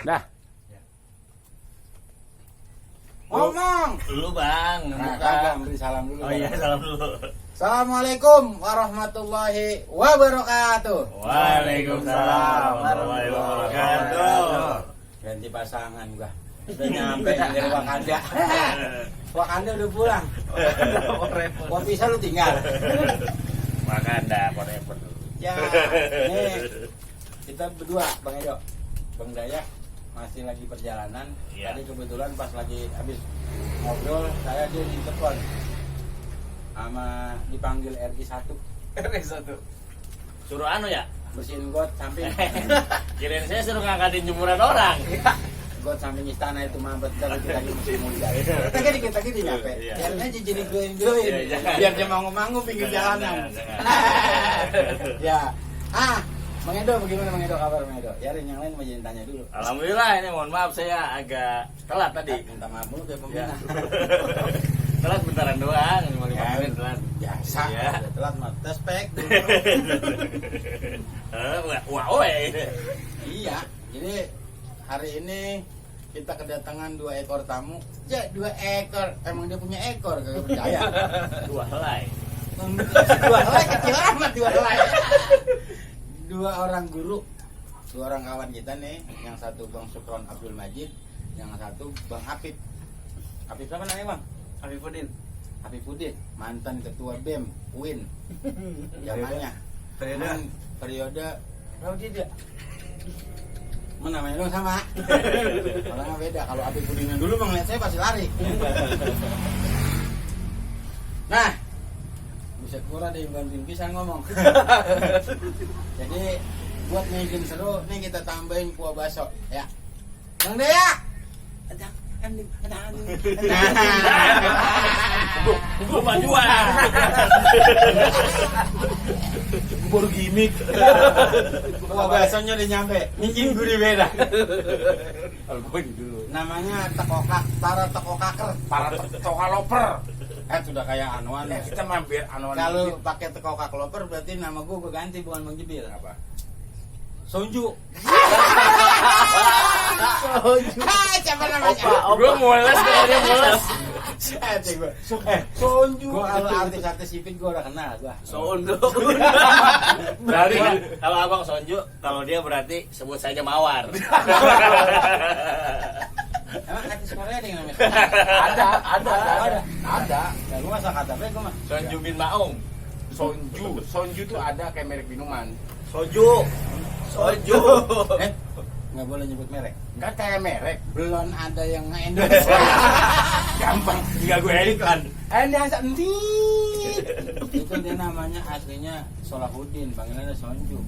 Dah. Ngomong. Lu Bang. Nah, kagak beri salam dulu. Oh iya, salam dulu. Assalamualaikum warahmatullahi wabarakatuh. Waalaikumsalam warahmatullahi wabarakatuh. Ganti pasangan gua. Udah nyampe dari Wakanda. Wakanda udah pulang. Gua bisa lu tinggal. Wakanda forever. Ya, ini kita berdua, Bang Edo, Bang Dayak masih lagi perjalanan. Iya. Tadi kebetulan pas lagi habis ngobrol, saya dia di telepon sama dipanggil RI1. RI1. Suruh anu ya? Bersihin got samping. Kirain saya suruh ngangkatin jemuran orang. Got samping istana itu mampet kalau kita lagi musim muda. Kita gini nyampe. Iya. Biarnya jadi gloin. Iya, jangan. Biar dia mangu-mangu pinggir jalanan. Jangan. Ya. Bang Edo, bagaimana Bang Edo kabar Bang Edo? Ya, yang lain mau jadi tanya dulu. Alhamdulillah, ini mohon maaf saya agak telat tadi. Minta maaf dulu kayak Ya. pembina. Telat bentaran doang, 5 menit telat. Biasa. Iya. Udah telat mah tespek. Wow, Iya. Jadi hari ini kita kedatangan 2 ekor tamu. Ya, 2 ekor. Emang dia punya ekor, kagak percaya. 2 helai. 2 helai kecil amat 2 helai. 2 orang guru, 2 orang kawan kita nih. Yang satu Bang Sukron Abdul Majid, yang satu Bang Apip. Apip siapa namanya Bang? Afifuddin. Afifuddin, mantan ketua BEM UIN. Zamannya. Periode berapa dia? Namanya dong sama. Orangnya beda. Kalau Afifuddin yang dulu ngeliat saya pasti lari. Nah, bisa kurang ada yang bantuin pisang ngomong. Jadi buat bikin seru, nih kita tambahin kuah bakso, ya. Bang Dea. Gua majuan. Baru gimmick. Kuah baksonya udah nyampe. Nyicing gurih beda. Kalau gue dulu. Namanya tekokak, para tekokaker, para tekokaloper. Sudah kayak anuan ya. Kita mampir anuan. Kalau pakai tekokak loper berarti nama gue ganti bukan Bang Jebil. Apa? Sonju. Sonju. Siapa namanya? Gua mules kalau dia mules. Sonju. Gue kalau artis-artis sipit gue udah kenal gue. Sonju. Berarti kalau Abang Sonju, kalau dia berarti sebut saja Mawar. Emang artis Korea ada yang namanya? Ada. Ya gue masa kata gue mah. Sonju bin Maung. Sonju tuh ada kayak merek minuman. Soju. Nggak boleh nyebut merek. Enggak kayak merek. Belum ada yang nge-endorse. Gampang. Tinggal gue edit kan. Anda sendiri. Itu dia namanya aslinya Solahuddin, panggilannya Sonju.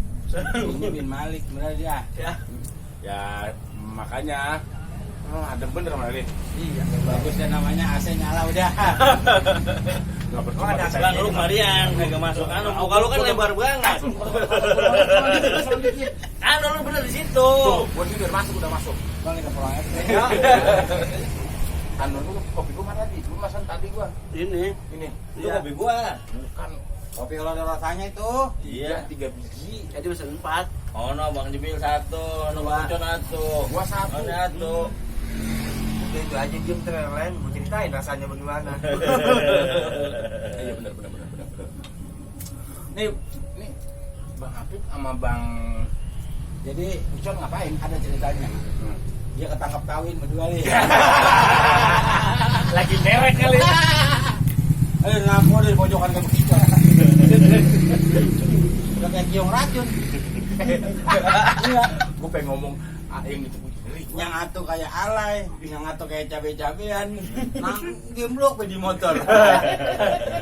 Ini bin Malik, benar dia. Ya makanya ada bener Malik. Iya, bagus deh namanya AC nyala udah. Enggak Oh, ada Bang lu Marian, kagak masuk anu. Muka lu kan lebar banget. Anu lu bener di situ. Tuh, buat ini udah masuk. Bang kita pulang aja. Anu lu kopi gua mana tadi? Lu masan tadi gua. Ini. Itu kopi gua. Bukan. Kopi kalau ada rasanya itu. Iya. 3 biji. Jadi pesen 4. Oh no, Bang Jebil 1, no Bang Ucon 1. Gua 1. Oh, 1. Udah itu aja diem yang lain mau ceritain rasanya bagaimana. Iya benar. Nih Bang Apip sama Bang Jadi Ucon ngapain? Ada ceritanya. Dia ketangkap kawin berdua nih. Lagi mewek kali. Ngapo dari pojokan ke begitu. Udah kayak kiong racun. Iya. gue pengen ngomong yang itu Yang atuh kayak alay, yang atuh kayak cabe-cabean. Nang gemblok di motor.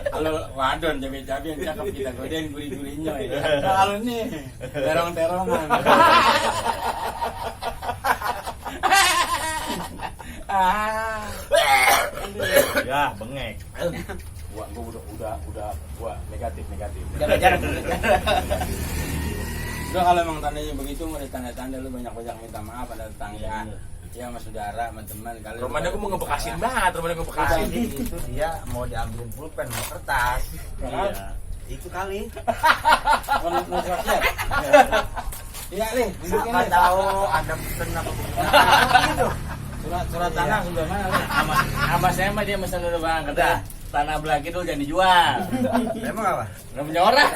Kalau wadon cabe-cabean cakep kita godain gurih-gurihnya ya. Kalau nih terong-terongan. Ya, bengek. gua negatif. Udah jarang. Udah kalau emang tandanya begitu mau ditanda-tanda lu banyak-banyak minta maaf pada tetangga. Ya sama saudara, sama teman kali. Rumahnya gue mau ngebekasin banget, rumahnya gue bekasin. Itu dia mau diambilin pulpen mau kertas. Iya. Itu kali. Iya nih, duduk Siapa ini. tahu Anda pesen apa begitu? Gitu. Surat tanah sudah mana nih? Sama saya mah dia mesen dulu bang, kata tanah belah itu jangan dijual. Emang apa? Nggak punya orang.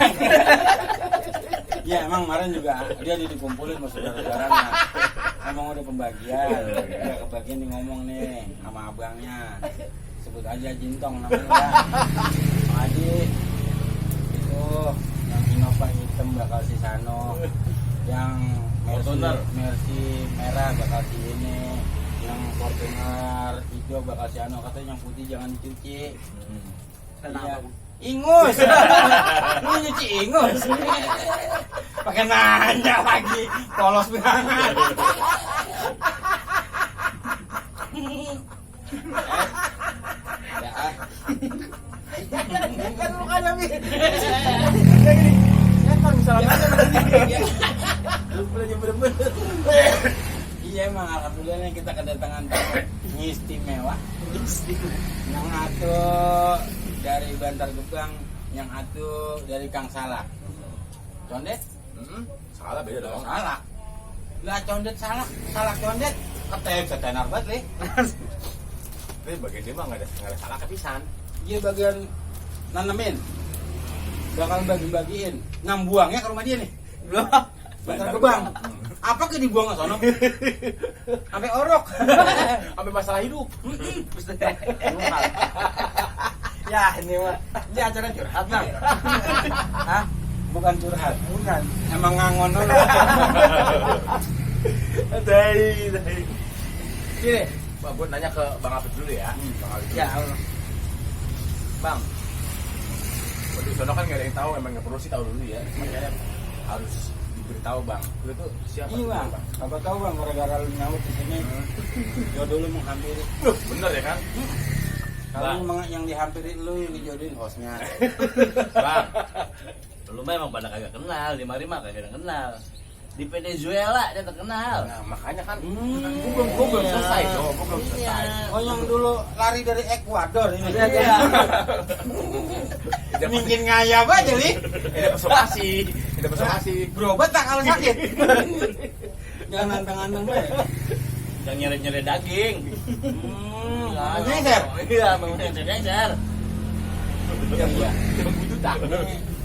Iya emang kemarin juga dia dikumpulin sama saudara-saudaranya. Emang udah pembagian, udah kebagian nih ngomong nih sama abangnya. Sebut aja Jintong namanya. Bang Adi itu yang Innova hitam bakal si Sano, yang Fortuner. Mercy merah bakal si ini, yang Fortuner hijau bakal si Ano. Katanya yang putih jangan dicuci. Iya. Ingus. Lu nyuci ingus. Pakai nanya lagi. Polos banget. Ya. Kan mukanya Mi. Iya emang alhamdulillah kita kedatangan tamu istimewa. Yang atu dari Bantar Gebang, yang atu dari Kang Salak. Condet? Salah beda dong. Salak. Lah condet salak, salak condet. Ketep setenar banget nih. Tapi bagian dia mah nggak ada salah kepisan. Dia bagian nanemin. Bakal bagi-bagiin. Ngambuangnya ke rumah dia nih. Bantar Gebang. Apa ke dibuang ke sono? Sampai orok. Sampai masalah hidup. Ya ini mah. Ini acara curhat bang. Hah? Bukan curhat. Bukan. Emang ngangon dulu. Dari. Gini, Bang, gue nanya ke Bang Apit dulu ya. Bang Apit. Ya. Bang, waktu di sono kan nggak ada yang tahu, emang nggak perlu sih tahu dulu ya. Makanya harus diberitahu Bang. Lu tuh siapa? Iya bang. Apa tahu bang gara-gara lu nyaut di sini. Jodoh lu menghampiri. Bener ya kan? Kalau yang dihampiri lu yang dijodohin hostnya. Bang, Lu mah emang pada kagak kenal, di mari mah kagak ada kenal. Di Venezuela dia terkenal. nah makanya kan gue belum selesai tuh, gue belum selesai. Oh yang dulu lari dari Ekuador ini. Iya. Mungkin ngayap aja nih. Ada somasi. Berobat tak kalau sakit. Jangan nantang-nantang gue. Yang nyeret-nyeret daging. Nyeser. Iya, mau nyeser. Iya. Jangan butuh tak.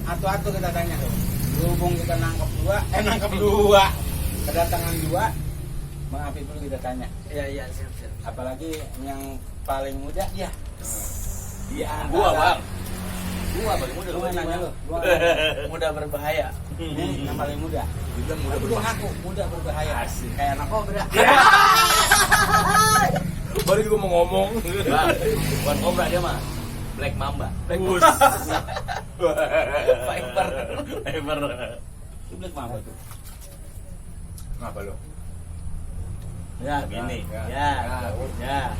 Atu-atu kita tanya tuh. Berhubung kita nangkep dua. Kedatangan dua. Maaf itu kita tanya. Iya siap. Apalagi yang paling muda dia. Iya. Gua, Bang. Gua paling muda Lu lu nanya nanya lu. Gua Mudah berbahaya. ini yang paling muda. Juga mudah Tapi dia ngaku muda berbahaya. Asik. Kayak anak kobra. Baru gue mau ngomong. Bang, bukan kobra dia mah. Black Mamba. Bagus. Viper. Viper. Itu black mamba tuh. Ngapa lo? Ya, gini. Ya. Ya.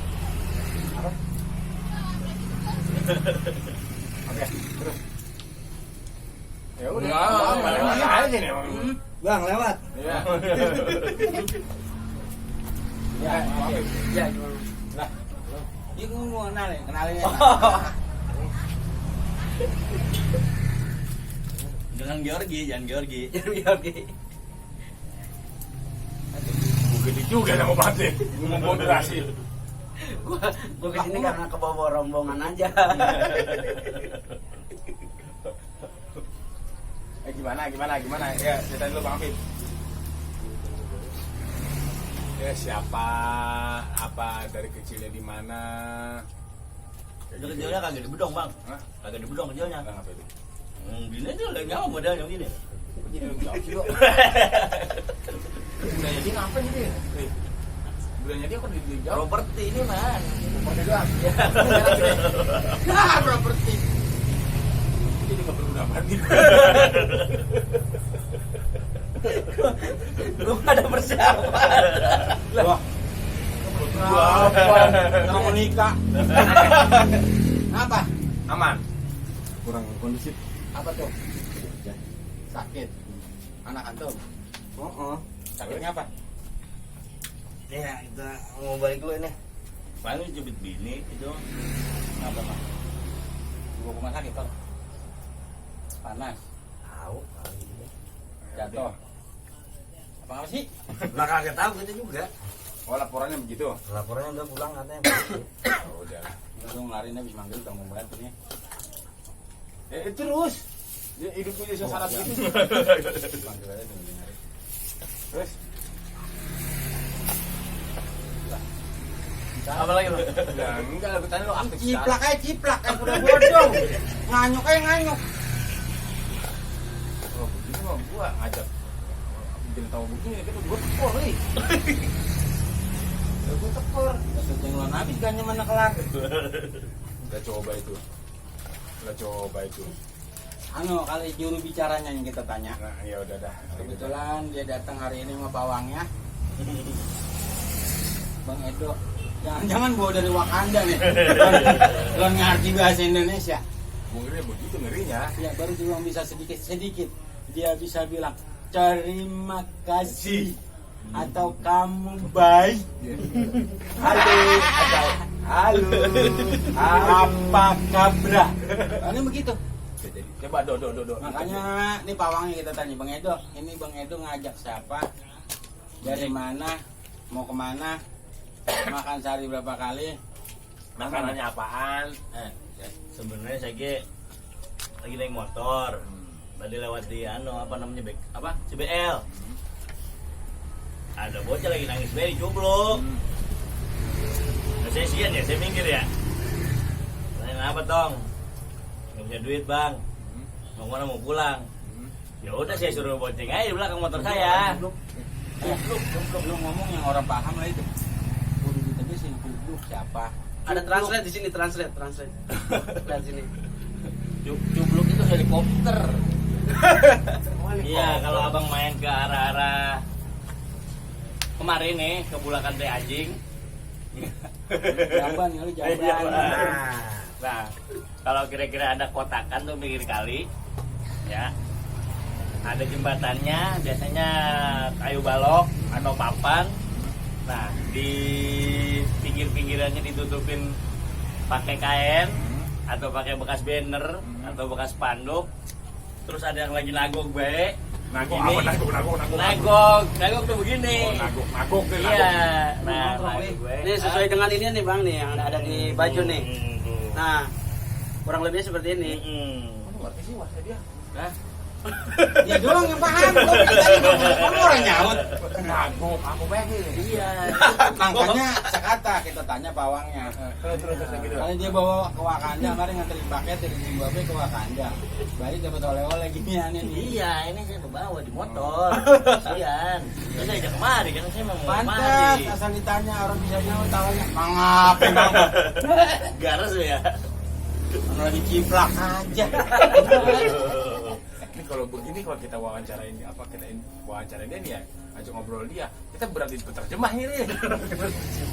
Oke, terus. Ya udah. Nggak, Lewat aja nih. Bang lewat. Iya. Ya, oke. Ya gimana? Lah, dia ngomong kenalin ya. Jangan Georgi. Oke. Gede juga nama Batin. Ngomong moderasi. Gua kesini karena kebawa rombongan aja. Gimana? Ya, ceritain dulu Bang Afif. Ya, siapa? Apa dari kecilnya di mana? Itu kecilnya kagak di bedong, Bang. Hah? Kagak di bedong kecilnya. Bang Afif. Gini aja udah nyawa modelnya gini. Kok jadi lu jawab sih lo? Budaya dia ngapain gitu ya? Budaya dia kok dijawab? Properti ini, Man. Properti doang. Nah, properti. Jadi nggak perlu dapat gitu. Lu ada persiapan. Wah, orang mau nikah. Apa? Aman. Kurang kondusif. Apa tuh? Sakit. Anak antum. Sakitnya apa? Ya kita mau balik dulu ini. Paling jepit bini itu. Apa mah? Gua rumah sakit kalau panas, Tahu kali ini. jatuh. Apa sih? Lah kagak tahu kita juga. Oh laporannya begitu. Laporannya udah pulang katanya. Oh udah. Langsung larinya habis manggil kamu bantu nih. Terus dia hidupnya jadi syarat gitu. Manggil aja dulu. Terus Apa lagi bang? ya enggak lah bertanya lo aktif Ciplak aja ciplak, kan udah bodong. Nganyuk aja nganyuk. Oh begini mah gua ngajak. Bikin tahu begini kan gua tekor nih. Ya gua tekor. Syuting lo habis kan mana kelar. Udah coba itu. Udah coba itu. Kali juru bicaranya yang kita tanya. Nah, ya udah dah. Kebetulan dia datang hari ini sama pawangnya. Bang Edo, jangan bawa dari Wakanda nih. Lo ngerti bahasa Indonesia. Ngerinya begitu ngerinya. Ya baru cuma bisa sedikit. Dia bisa bilang terima kasih atau kamu baik. Halo. Apa kabar? Ini begitu. Coba do. Makanya ini pawangnya kita tanya Bang Edo. Ini Bang Edo ngajak siapa? Dari mana? Mau kemana? Makan sehari berapa kali? Makanannya apaan? Sebenarnya saya lagi naik motor. Tadi lewat di CBL. Ada bocah lagi nangis bayi jomblo. Nah, saya sian ya, saya minggir ya. Tanya apa tong? Nggak punya duit bang. Mau mana mau pulang? Ya udah saya suruh bonceng aja di belakang motor saya. Lu ngomong yang orang paham lah itu. Udah ditegesin Cubluk siapa? Ada translate di sini, translate. Lihat sini. Cubluk itu helikopter. Iya, kalau abang main ke arah-arah kemarin nih ke Bulakan Teh Anjing. Jamban ya lu jamban. Nah, kalau kira-kira ada kotakan tuh pinggir kali, ya ada jembatannya, biasanya kayu balok atau papan. Nah, di pinggir-pinggirannya ditutupin pakai kain atau pakai bekas banner atau bekas spanduk. Terus ada yang lagi nagok baik. Nagok Gini. apa Nagok tuh begini. Nagok tuh Iya. Nah, Ini sesuai dengan ini nih Bang nih yang ada di baju nih. Nah, kurang lebihnya seperti ini. ngerti sih wah dia. Hah? Ya doang yang paham. Kamu orang nyaut. Nagok aku pengen. Iya. Makanya sekata kita tanya pawangnya. Terus gitu. Kalau dia bawa ke Wakanda, kemarin nganterin paket dari Zimbabwe ke Wakanda. Balik dapat oleh-oleh ginian ini. Iya, ini saya kebawa di motor. Kasihan. Terus saya ajak kemari kan saya mau Pantas kemari. asal ditanya orang bisa nyaut tawanya. Mangapin apa? Garas lu ya. Orang lagi ciplak aja. Ini kalau begini kalau kita wawancarain wawancarain dia nih ya, ajak ngobrol dia, kita berat di penerjemah ini.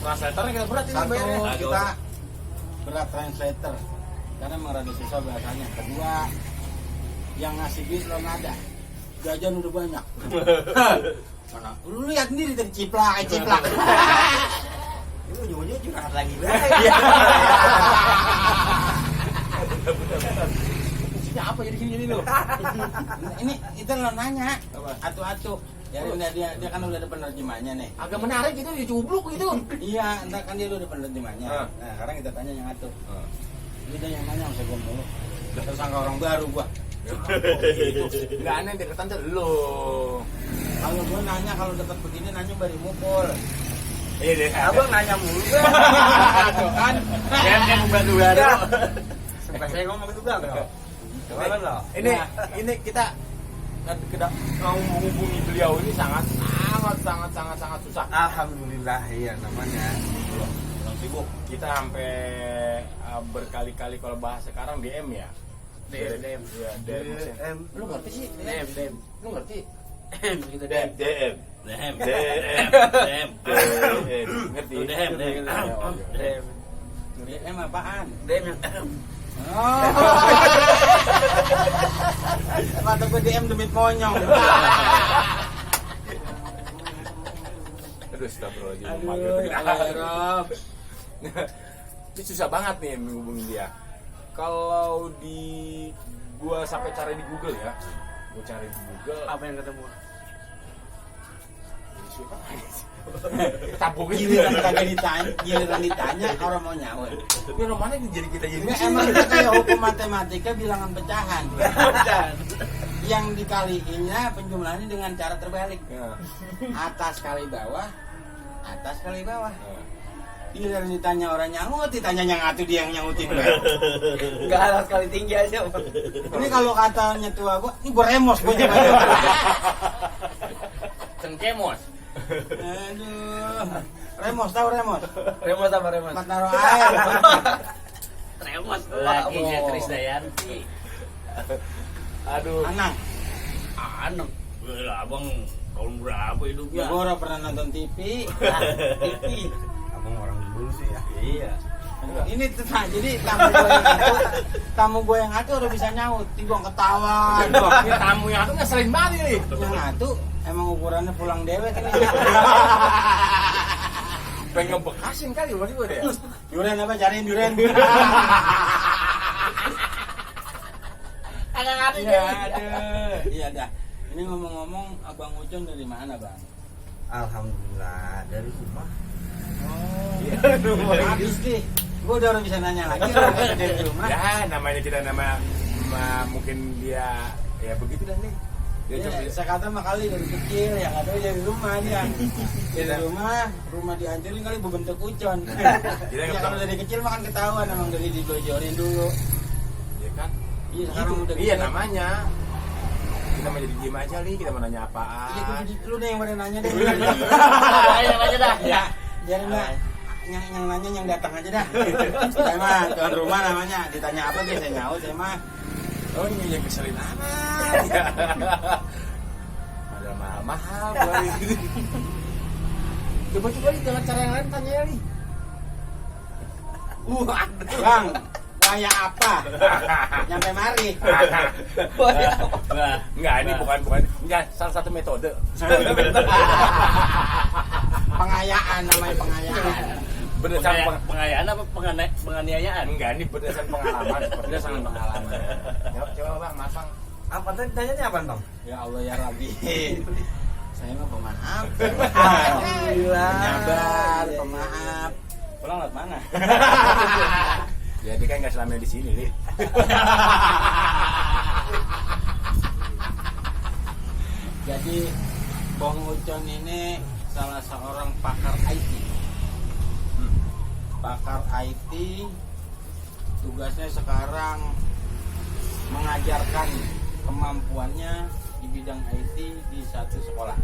Translatornya kita berat ini Satu bayarnya. kita berat translator karena emang rada susah bahasanya. Kedua yang ngasih duit lo nada, jajan udah banyak. Mana? Lu lihat sendiri dari ciplak. Ini ujung-ujungnya curhat lagi. Fungsinya apa jadi gini lo? Ini itu lo nanya atu-atu. Ya udah dia kan udah ada penerjemahnya nih. Agak menarik gitu, dicubluk gitu. Iya, entar kan dia udah penerjemahnya. Ah. Nah, sekarang kita tanya yang atu. Dia yang nanya sama gue mulu. Terus sangka orang baru gua. Gak aneh deketan tuh lo. Kalau gua nanya kalau dekat begini nanya bari mukul. Deh. Abang nanya mulu. Tuh kan. Yang membantu baru. Sampai saya ngomong itu Bang. Gimana lo? Ini kita mau menghubungi beliau ini sangat susah. Alhamdulillah ya namanya. Belum sibuk. Kita sampai berkali-kali kalau bahas sekarang DM ya. DM. Ya, DM. Lu ngerti sih? DM. Lu ngerti? Gitu DM. Dem. Ngerti? Dem. DM apaan? DM yang Oh. Mata gue DM demit monyong. Aduh, astagfirullahaladzim. Rob. Ini susah banget nih menghubungi dia. Kalau gua sampai cari di Google ya. Gua cari di Google. apa yang ketemu? Tabung Giliran kagak ditanya, giliran ditanya orang mau nyaut. Ini orang mana nih jadi kita jadi Ini emang itu kayak hukum matematika bilangan pecahan. Yang dikaliinnya penjumlahannya dengan cara terbalik. Ya. Atas kali bawah, atas kali bawah. Giliran ditanya orang nyaut, ditanya yang atu dia yang nyautin. Enggak alas kali tinggi aja. Ini kalau katanya tua gua, ini gua remos gua jangan. Cengkemos. Aduh. Remos tahu remos? Remote apa remote? Tempat naruh air. Remote Lagi oh. Krisdayanti. Aduh. Anang. Anak. Lah abang tahun berapa Ya hidupnya? gua orang pernah nonton TV. TV. Abang orang dulu sih ya. Iya. Ini tuh, nah, jadi tamu gue yang atu udah bisa nyaut, tinggal ketawa. Ini tamu yang aku ngeselin banget nih. Yang atu emang ukurannya pulang dewek ini. Pengen ngebekasin kali berarti gue deh. Duren apa cariin duren. Ada Iya, aduh. Iya dah. Ini ngomong-ngomong Abang Ucon dari mana, Bang? Alhamdulillah dari rumah. Oh, habis nih. Gue udah bisa nanya lagi orang dari rumah. Ya namanya kita mungkin dia ya begitu dah nih. Dia Ya, coba saya kata mah kali dari kecil, yang ada dari rumah dia. Dari rumah dihancurin kali berbentuk ucon. Ya kalau dari kecil mah kan ketahuan emang dari digojorin dulu. ya kan. Iya sekarang udah Iya gede. namanya. Kita mau jadi diem aja nih, kita mau nanya Iya apaan. lu deh yang pada nanya deh. Ayo aja dah. Ya, biarin mbak. Yang nanya yang datang aja dah. Saya mah tuan rumah namanya. Ditanya apa dia saya nyaut saya mah. Oh ini yang keselin amat. Ada mahal-mahal. Coba-coba nih dengan cara yang lain tanya ya nih. Bang, kayak apa? Nyampe mari. Nah, Enggak, ini bukan enggak salah satu metode. Pengayaan namanya pengayaan. Berdasarkan pengayaan apa penganiayaan? enggak ini berdasarkan pengalaman, berdasarkan pengalaman. Coba Bang, Mas Bang. Apa tadi tanyanya apa bang? Ya Allah ya Rabbi. Saya mah pemaaf. Alhamdulillah. Penyabar, pemaaf. Pulang lewat mana? Ya dia kan enggak selamanya di sini, Li. Jadi Bang Ucon ini salah seorang pakar IT. Pakar IT, tugasnya sekarang mengajarkan kemampuannya di bidang IT di satu sekolah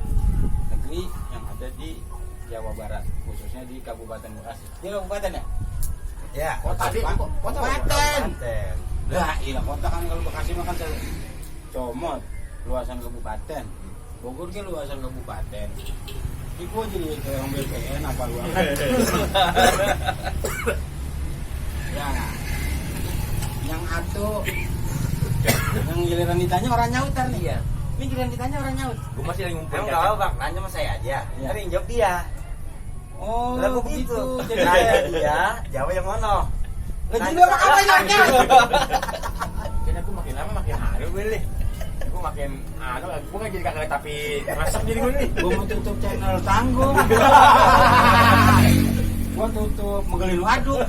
negeri yang ada di Jawa Barat, khususnya di Kabupaten Bekasi. Dia kabupaten ya? Ya. Kota, Pak. Kabupaten. Lah, iya kota kan kalau Bekasi mah kan comot luasan kabupaten. Bogor kan luasan kabupaten. Iku jadi kayak BPN apa lu? Ya. Yang atuh yang giliran ditanya orang nyautar nih ya. Ini giliran ditanya orang nyaut. Gue masih lagi ngumpulin. Emang nggak apa bang, nanya sama saya aja. Iya. Tapi yang jawab dia. Oh, Lah begitu. Jadi Nanya dia, jawab yang mana? Lagi lu apa nyaunya? Kayaknya aku makin lama makin haru gue nih. Aku makin gue kan jadi kakak tapi masak jadi gue nih. Gua mau tutup channel tanggung. Gua tutup megelin waduk.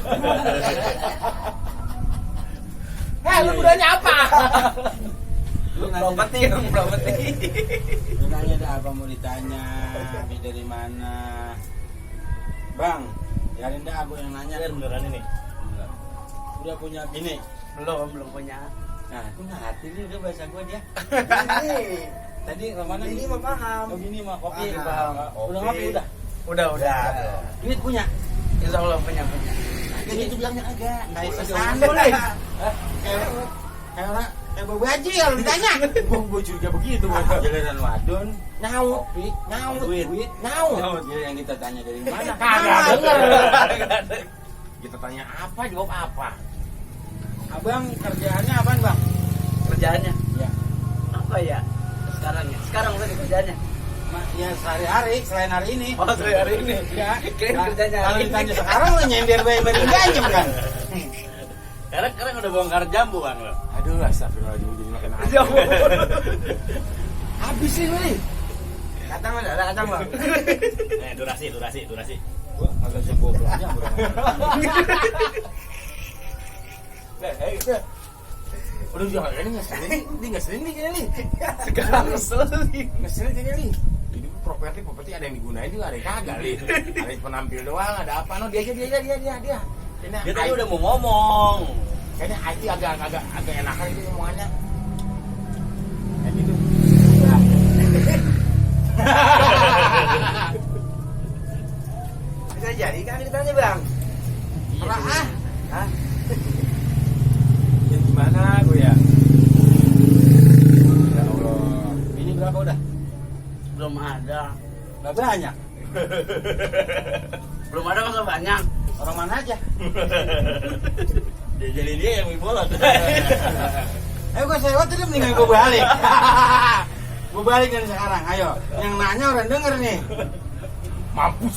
Lu budanya apa? Lu nanya, Properti. lu nanya dah apa mau ditanya, habis dari mana? Bang, biarin dah aku yang nanya. Beneran ini. Udah punya bini? Belum punya. Nah, aku ngerti nih udah bahasa gua dia. Ini, Tadi kemana ini mah paham. Oh gini mah kopi. Paham. Udah ngopi udah. Udah. Duit punya. Insya Allah punya. Jadi itu bilangnya agak kayak sesan boleh. Kayak orang kayak bawa baju ya lu ditanya. Gue curiga begitu. Giliran wadon, Nyaut, kopi, nyaut, duit, nyaut. Giliran yang kita tanya dari mana? Kagak denger. Kita tanya apa, jawab apa. Abang kerjaannya apaan bang? Kerjaannya Ya, apa ya? Sekarang udah kerjaannya. ya sehari-hari selain hari ini. Oh, hari ini. Ya, Kirain kerjanya kalau hari ini. ditanya sekarang lo nyender bayi-bayi ganjem kan? Sekarang udah bongkar jambu bang lo. Aduh, astagfirullahaladzim jadi makin haru. Ya, Habis sih nih. Kacang mana? Ada kacang bang? Durasi. Gua agak sibuk belanja bro. Udah jangan ini ngeselin nih kayaknya nih. Sekarang Ngeselin kayaknya nih. Ini properti ada yang digunain juga ada yang kagak nih. Ada yang penampil doang, ada apa no dia. Dia tadi udah mau ngomong. Kayaknya IT agak enakan itu ngomongannya. Kayak gitu. bisa jadi kan ceritanya bang? Apaan? Hah? Ya gimana gue ya? Ya Allah. Ini berapa udah? Belum ada. Nggak banyak. Belum ada masa banyak. Orang mana aja? Jadi dia yang bolot. Gue sewa tadi mendingan gue balik. Gue balik dari sekarang, ayo. Yang nanya orang denger nih. Mampus.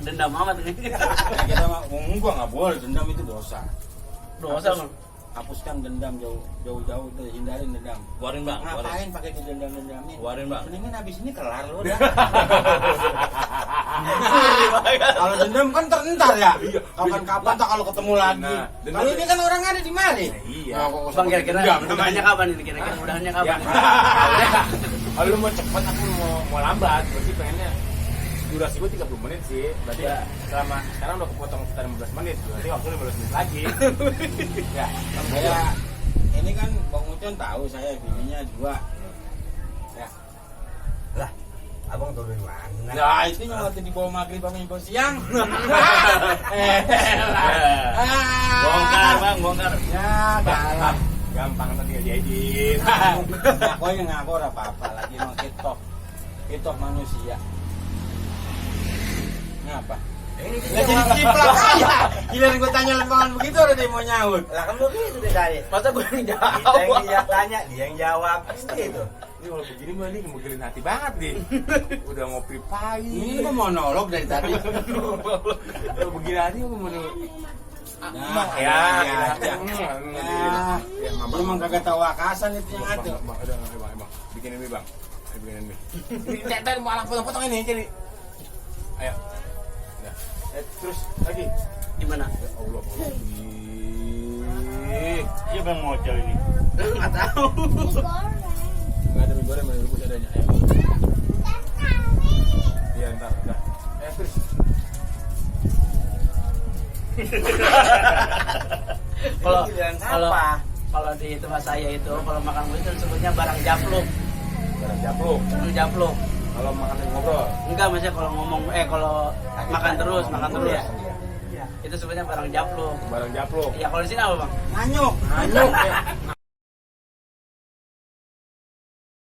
Dendam amat ini. Kita mah gua nggak boleh, dendam itu dosa. Dosa bang. Hapuskan dendam jauh-jauh, hindarin dendam. Keluarin bang. Ngapain pakai dendam-dendamin? Keluarin bang. Mendingan habis ini kelar lu udah. Kalau dendam kan terentar ya. Kapan-kapan tak kalau ketemu lagi. Nah, dendam- Kalau ini kan orang ada di mari. Iya. Nah, kok Bang kira-kira dendam? mudahannya kapan ini? Kira-kira mudahannya Ya. kapan? Kalau lu mau cepet aku mau lambat, berarti pengennya durasi gue 30 menit sih. Berarti Ya. selama sekarang udah kepotong sekitar 15 menit. Berarti waktu 15 menit lagi. Ya, Saya ini kan Bang Ucon tahu saya bininya 2. Ya. Lah, abang tahu dari mana? Nah, itu yang waktu dibawa maghrib sama ibu siang. Bongkar. Ya, kalah. gampang nanti diedit. Ngaku yang ngaku ora apa-apa lagi mau kita manusia. Ngapa? Ini Nggak jadi ciplak aja. Giliran gue tanya lembangan begitu udah dia mau nyaut. lah kan begitu deh tadi. Masa gue yang Kita jawab? yang dia tanya, dia yang jawab. Gitu. Ini kalau begini mah ini ngebegelin hati banget nih. Udah ngopi pagi. Ini mah monolog dari tadi. Kalau begini hati gue mau Nah, ya, ya. Lu emang kagak tahu akasan itu yang ada. Bang, bikinin mie bang, bikinin mie. Ini dan malah potong-potong ini jadi. Ayo, ya. Terus lagi. Gimana? Ya Allah, Siapa yang ngocel ini? Nggak tahu. nggak ada mie goreng, mie rebus adanya. Ayo. Iya ntar. Terus. Kalau di tempat saya itu kalau makan itu sebutnya barang japluk. Barang japluk. Japluk. Kalau makan ngobrol. Enggak, maksudnya kalau ngomong kalau makan terus. Iya. Itu sebutnya barang japluk. Barang japluk. Ya kalau di sini apa bang? Nanyuk. Nanyuk ya.